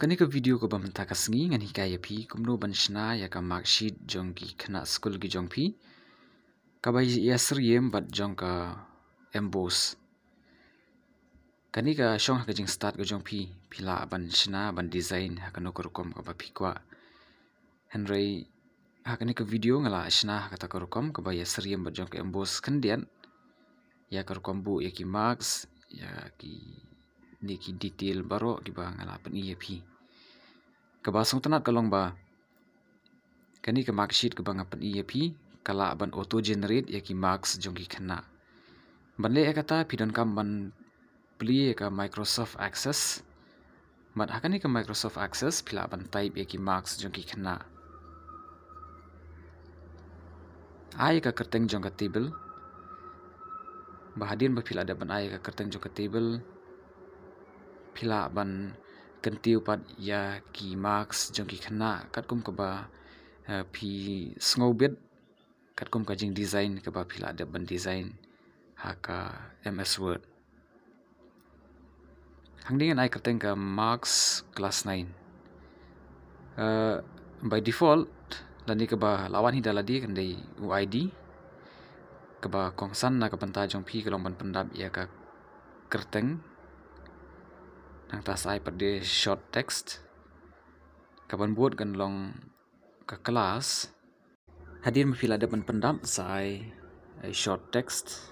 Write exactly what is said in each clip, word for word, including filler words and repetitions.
Kane ka video kaba mynta ka sngi ngan hikai ïa phi kumno ban shna ïa ka marksheet jong ki khynnah skul ki jong phi, kaba ïasyriem bad jong ka emboss. Kane ka shong ha ka jingstad ka jong phi, phi lah ban shna, ban design ha kano ka rukom kaba phi kwah. Hynrei ha kane ka video nga la shna ha kata ka rukom kaba ïasyriem bad jong ka emboss khyndiat, ïa ka rukom buh ïa ki marks, ïa kine ki detail baroh kiba nga la pyni ïa phi. Kaba sngewtynnat ka long ba kane ka marksheet kaba nga pyni ïa phi ka lah ban auto generate ïa ki marks jong ki khynnah. Ban leh ïa kata phi donkam ban plie ïa ka Microsoft Access. Bad ha kane ka Microsoft Access phi lah ban type ïa ki marks jong ki khynnah. Ai ïa ka kyrteng jong ka table. Ba hadien ba phi la dep ban ai ïa ka kyrteng jong ka table, phi lah ban kyntiew pat ïa ki marks jong ki khynnah katkum kaba, eh, phi sngewbit, katkum ka jingdesign kaba phi la dep ban design ha ka M S Word. Hangne ngan ai kyrteng ka marks class nine. Eh, by default, lane kaba la wan hi da lade kan dei u I D. Kaba kongsan na ka bynta jong phi ka long ban pyndap ïa ka kyrteng. Nangta sa ai pat de short text. Kaban bud kan long ka class. Hadien ba phi la dep ban pyndap sa ai, ai short text.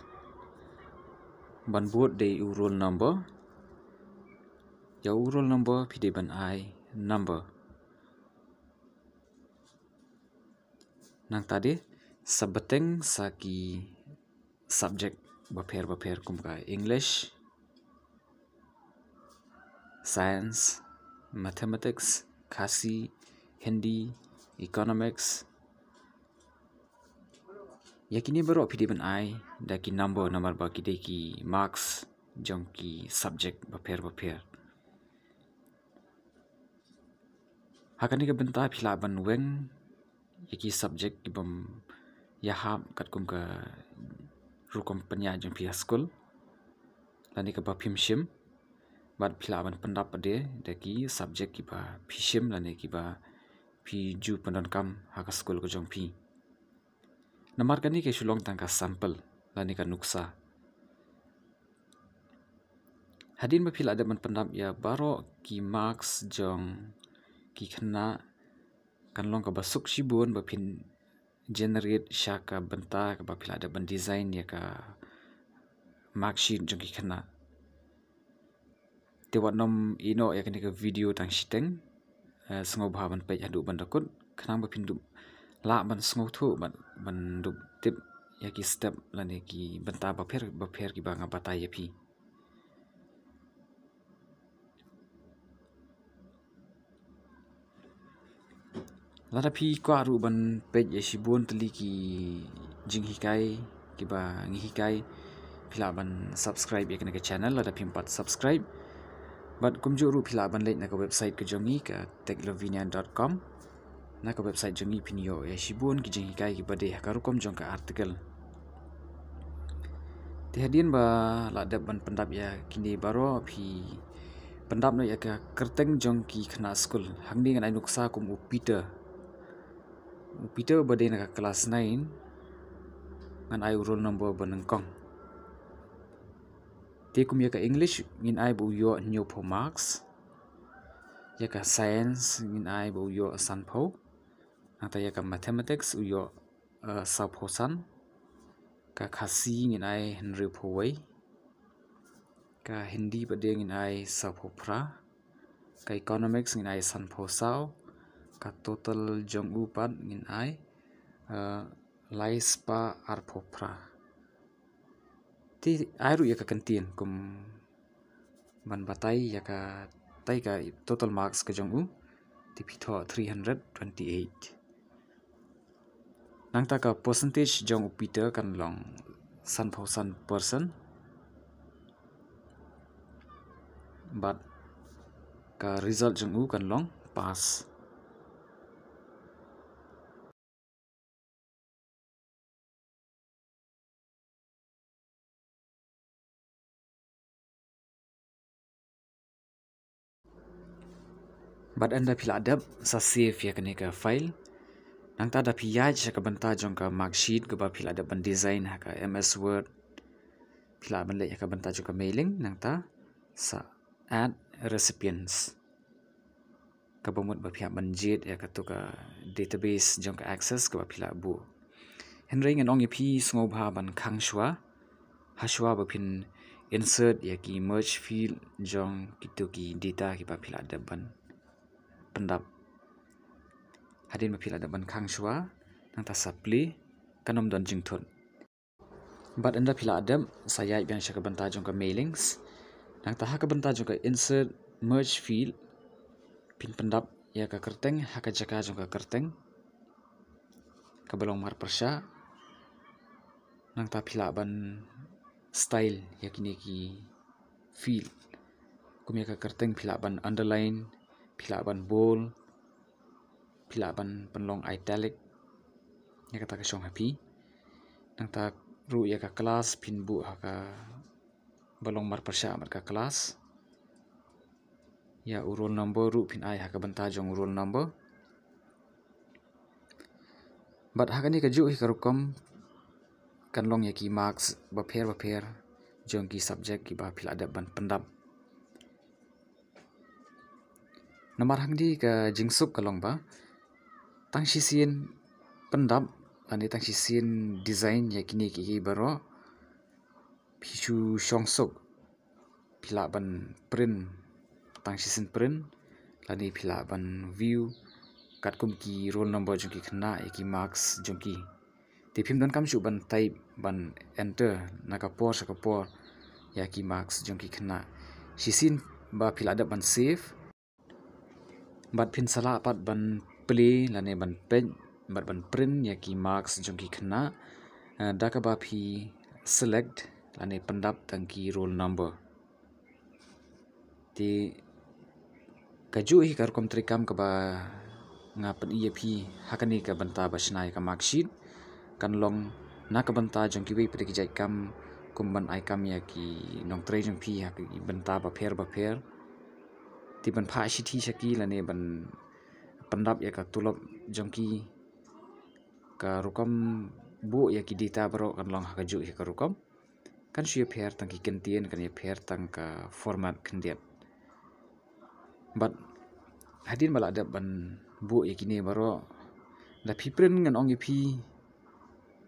Ban bud dei u roll number. Ïa u roll number phi dei ban ai number. Nangta de sa bteng sa ki subject bapher bapher kum ka English, Science, Mathematics, Khasi, Hindi, Economics. Ïa kine baroh phi dei ban ai da ki number namar ba ki dei ki marks jong ki subject bapher bapher. Ha kane ka bynta phi lah ban weng ïa ki subject kibym ïahap katkum ka rukom pynïaid jong phi ha skul lane kaba phim shim. Bad phi lah ban pyndap pat de da ki subject kiba phi shim lane kiba phi ju pyndonkam ha ka skul ka jong phi. Namar kane ka shu long tang ka sample lane ka nuksa. Hadien ba phi la dep ban pyndap ïa baroh ki marks jong ki khynnah, kan long kaba suk shibun ba phin generate sha ka bynta kaba phi la dep ban design ïa ka marksheet jong ki khynnah. Te wat nym ïehnoh ïa kane ka video tang shiteng. Eh, sngewbha ban peit haduh ban da kut khnang ba phin dup lah ban sngewthuh ban, ban dup tip ïa ki step lane ki bynta bapher bapher kiba nga batai ïa phi. Lada phi kwah ruh ban peit ïa shibun tylli ki jinghikai kiba ngi hikai, phi lah ban subscribe ïa kane ka channel lada phim pat subscribe. Bad kumjuh ruh phi lah ban leit na ka website ka jong ngi ka techlovenia dot com. Na ka website jong ngi phin ïoh ïa shibun ki jinghikai kiba dei ha ka rukom jong ka article. Te hadien ba la dep ban pyndap ïa kine baroh, phi pyndap noh ïa ka kyrteng jong ki khynnah skul. Hangne ngan ai nuksa kum u Peter. U Peter ba dei na ka class nine, ngan ai u roll number ba nyngkong. Te kum ïa ka English ngin ai ba u ïoh hynñiewphew marks. Ïa ka science ngin ai ba u ïoh sanphew. Nangta ïa ka mathematics u ïoh, eh, sawphew san. Ka Khasi ngin ai hynriewphew wei. Ka Hindi pat de ngin ai sawphew phra. Ka economics ngin ai sanphew saw. Ka total jong u pat ngin ai, eh, lai spah arphew phra. Te ai ruh ïa ka kyntien kum ban batai ïa katai ka total marks ka jong u. Te phi thoh three hundred twenty-eight. Nangta ka percentage jong u Peter kan long sanphew san percent. Bad ka result jong u kan long pass. Bad ynda phi la dep sa save ïa kane ka file. Nangta da phi ïaid sha ka bynta jong ka marksheet kaba phi la dep ban design ha ka M S Word. Phi lah ban leh ïa ka bynta jong ka mailing, nangta sa add recipients. Kaba mut ba phi hap ban jied ïa katu ka database jong ka Access kaba phi lah buh. Hynrei ngan ong ïa phi sngewbha ban khang shuwa. Ha shuwa ba phin insert ïa ki merge field jong kitu ki data kiba phi lah dep ban pyndap. Hadien ba phi lah dep ban khang shuwa, nangta sa play, kan ym don jingthut. Bad ynda phi lah dep, sa ïaid biang sha ka bynta jong ka mailings. Nangta ha ka bynta jong ka insert merge field, phin pyndap ïa ka kyrteng ha ka jaka jong ka kyrteng kaba long marpyrshah. Nangta phi lah ban style ïa kine ki field. Kum ïa ka kyrteng phi lah ban underline, phi lah ban bold, phi lah ban pynlong italic. Ïa kata ka shong ha phi. Nangta ruh ïa ka class phin buh ha kaba long marpyrshah bad ka class. Ïa u roll number ruh phin ai ha ka bynta jong u roll number. Bad ha kane kajuh hi ka rukom kan long ïa ki marks bapher bapher jong ki subject kiba phi lah dep ban pyndap. Namar hangne ka jingsuk ka long ba tang shisien pyndap lane tang shisien design ïa kine kiei kiei baroh phi shu shong suk. Phi lah ban print, tang shisien print lane phi lah ban view katkum ki roll number jong ki khynnah ïa ki marks jong ki. Te phim donkam shuh ban type, ban enter na ka por sha ka por ïa ki marks jong ki khynnah. Shisien ba phi lah dep ban save bad phin sa lah pat ban play lane ban peit bad ban print ïa ki marks jong ki khynnah, eh, da kaba phi select lane pyndap tang ki roll number. Te kajuh hi ka rukom treikam kaba nga pyni ïa phi ha kane ka bynta ba shna ïa ka marksheet kan long na ka bynta jong kiwei pat de ki jait kam kum ban ai kam ïa ki nongtrei jong phi ha ki bynta bapher bapher. Te ban phah shithi sha ki lane ban pyndap ïa ka tulop jong ki, ka rukom buh ïa ki data baroh kan long ha kajuh hi ka rukom. Kan shu ïapher tang ki kyntien, kan ïapher tang ka format khyndiat. Bad hadien ba lah dep ban buh ïa kine baroh, da phi print ngan ong ïa phi,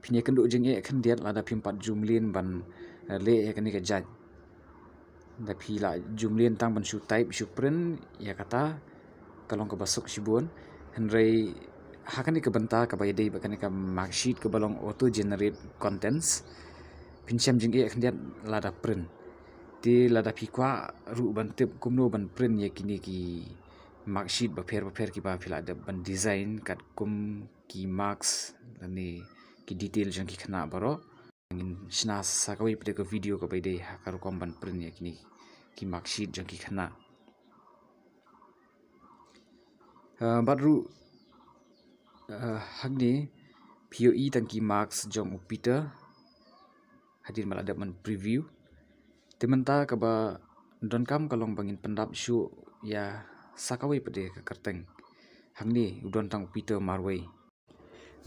phin ïakynduh jingeh khyndiat lada phim pat ju mlien ban, eh, leh ïa kane ka jait. Da phi lah ju mlien tang ban shu type shu print ïa kata ka long kaba suk shibun. Hynrei ha kane ka bynta kaba ïadei bad kane ka marksheet kaba long auto generate contents, phin shem jingeh khyndiat lada print. Te lada phi kwah ruh ban tip kumno ban print ïa kine ki marksheet bapher bapher kiba phi lah dep ban design katkum ki marks lane ki detail jong ki khynnah baroh, ngin shna sa kawei pat de ka video kaba ïadei ha ka rukom ban print ïa kine ki marksheet jong ki khynnah. Eh, bad ruh, eh, hangne phi ïohi tang ki marks jong u Peter hadien ba lah dep ban preview. Te mynta kaba donkam ka long ba ngin pyndap shuh ïa sa kawei pat de ka kyrteng. Hangne u don tang u Peter marwei.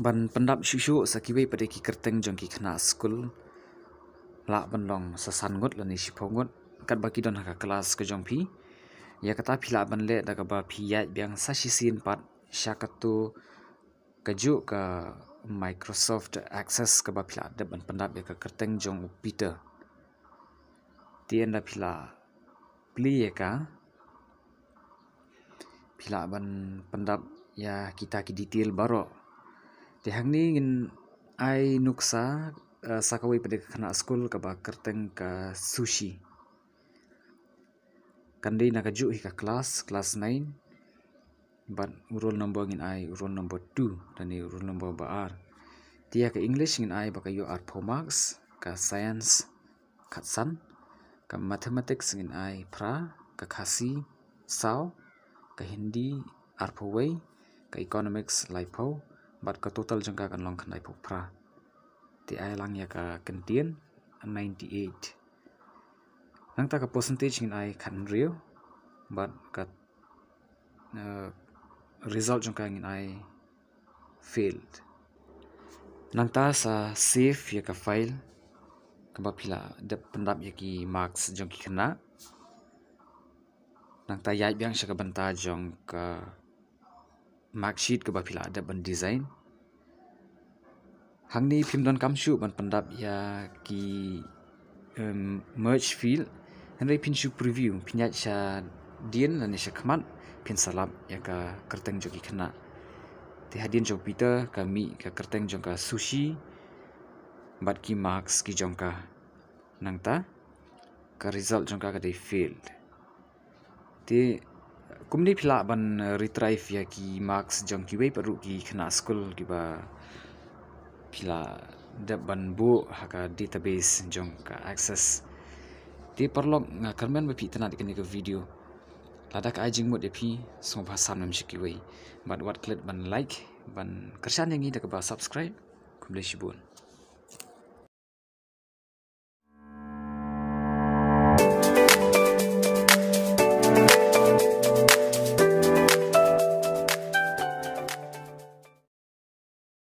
Ban pyndap shuh shuh sa kiwei pat de ki kyrteng jong ki khynnah skul, lah ban long sa san ngut lane shiphew ngut katba ki don ha ka klas ka jong phi. Ïa kata phi lah ban leh da kaba phi ïaid biang sa shisien pat sha katu kajuh ka Microsoft Access kaba phi lah dep ban pyndap ïa ka kyrteng jong u Peter. Te ynda phi lah play ïa ka, phi lah ban pyndap ïa kita ki detail baroh. Te hangne ngin ai nuksa, eh, sa kawei pat de ka khynnah skul kaba kyrteng ka Sushi. Kan dei na kajuh hi ka klas, klas nine. Bad u roll number ngin ai u roll number two lane u roll number ba ar. Te ïa ka English ngin ai ba ka ïoh arphew marks, ka Science khatsan, ka Mathematics ngin ai phra, ka Khasi saw, ka Hindi arphew wei, ka Economics laiphew, bad ka total jong ka kan long khyndaiphew phra. Te ai lang ïa ka kyntien ninety eight. Nangta ka percentage ngin ai khathynriew bad ka uh, result jong ka ngin ai failed. Nangta sa save ïa ka file kaba phi la dep pyndap ïa ki marks jong ki khynnah. Nangta ïaid biang sha ka bynta jong ka marksheet kaba phi la dep ban design. Hangne phim donkam shuh ban pyndap ïa ki um, merge field. Hynrei phin shu preview, phin ïaid sha dien lane sha khmat, phin sa lap ïa ka kyrteng jong ki khynnah. Te hadien jong Peter ka mih ka kyrteng jong ka Sushi bad ki marks ki jong ka. Nangta ka result jong ka ka dei failed. Te kumne phi lah ban, uh, retrieve ïa ki marks jong kiwei pat ruh ki khynnah skul kiba phi la dep ban buh ha ka database jong ka Access. Te paralok, nga kyrmen ba phi itynnad ïa kane ka video. Lada ka ai jingmut ïa phi, sngewbha sam noh sha kiwei bad wat klet ban like, ban kyrshan ïa ngi da kaba subscribe. Khublei shibun.